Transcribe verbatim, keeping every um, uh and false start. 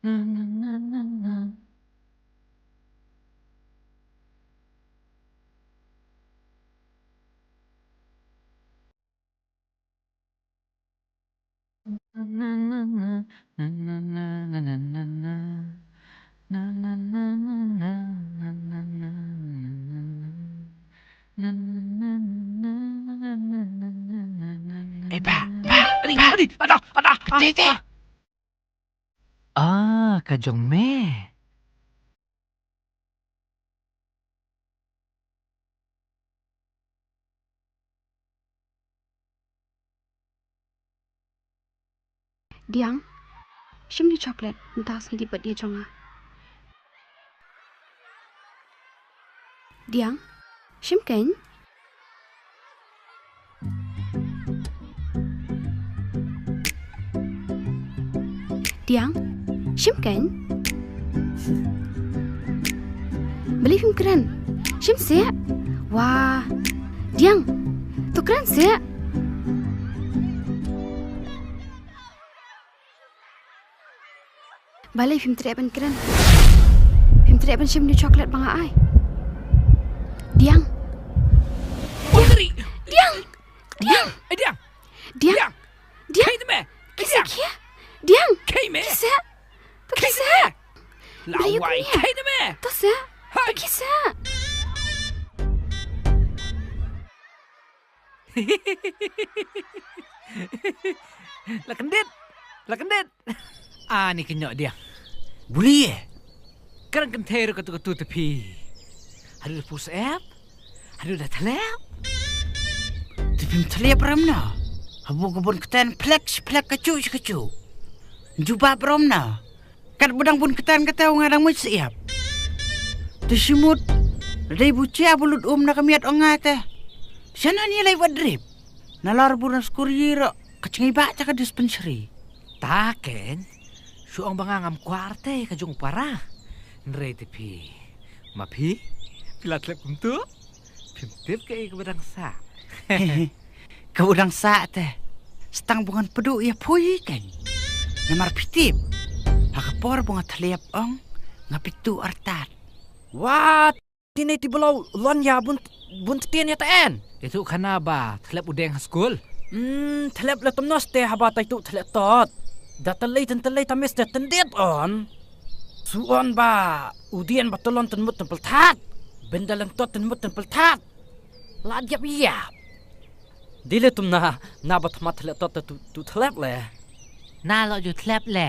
Eh, bah, bah, adi, adi, ada, ada, ah, teh, teh. Ah. Ah, ka jong me. Diang, shim ïa u chocolate mynta sngi dei pat ïa jong nga. Diang, shim kein. Diang, shim kein. Balei phim kren? Shim seh. Wah. Diang, to kren seh. Balei phim treh ban kren? Phim treh ban shim ïa u chocolate ba nga ai. Diang. Putri. Diang. Diang. Eh, Diang. Diang. Diang. Diang. Khie te me. Khie seh. Diang. Khie me. Khie seh. To khie seh. Lawei. Khie te me. To seh. To khie seh. La kyndit. La kyndit. Ani kynnoh Diang. Buli eh. Kren kynthei ruh katu katu te phi. Haduh da pus ep. Haduh da thlep. Te phim thlep ram na. Habu ka bun kten phlek phlek kachu kachu. Jubab ram na. Kat ba dang bun kten kata nga dang mut siap. Te shimut. Dei bu chia bu lut um na ka miat ong nga te. Shana ni lai wat drip. Nalar bu na skur ïa ro ka chngi ba cha ka dispensary. Ta ken. Shu ong ba nga ngam kwah te ka jong para. Nrei te phi. Ma phi. Phi la thlep kumtu. Phim tip kaei kaba dang sah. Kaba dang sah te. Stang ba ngan pduh ïa phi kein. Namar phi tip. Ha ka por ba nga thlep ong nga pyntuh artat. Wat. Tine ti blo lon ïa bun bun ktien ïa ta en. Itu khana ba thlep u deng ha skul. Hmm, thlep le tymnos te haba tai tu thlep tot. Da tele ten tele ta mes te tendit on. Su on ba u dien ba telon ten mut ten pelthat. Ben da leng tot ten mut ten pelthat. La diap ïap. Dile tum na, na ba thma thlep tot tu, tu thlep le. Na lo ju thlep le.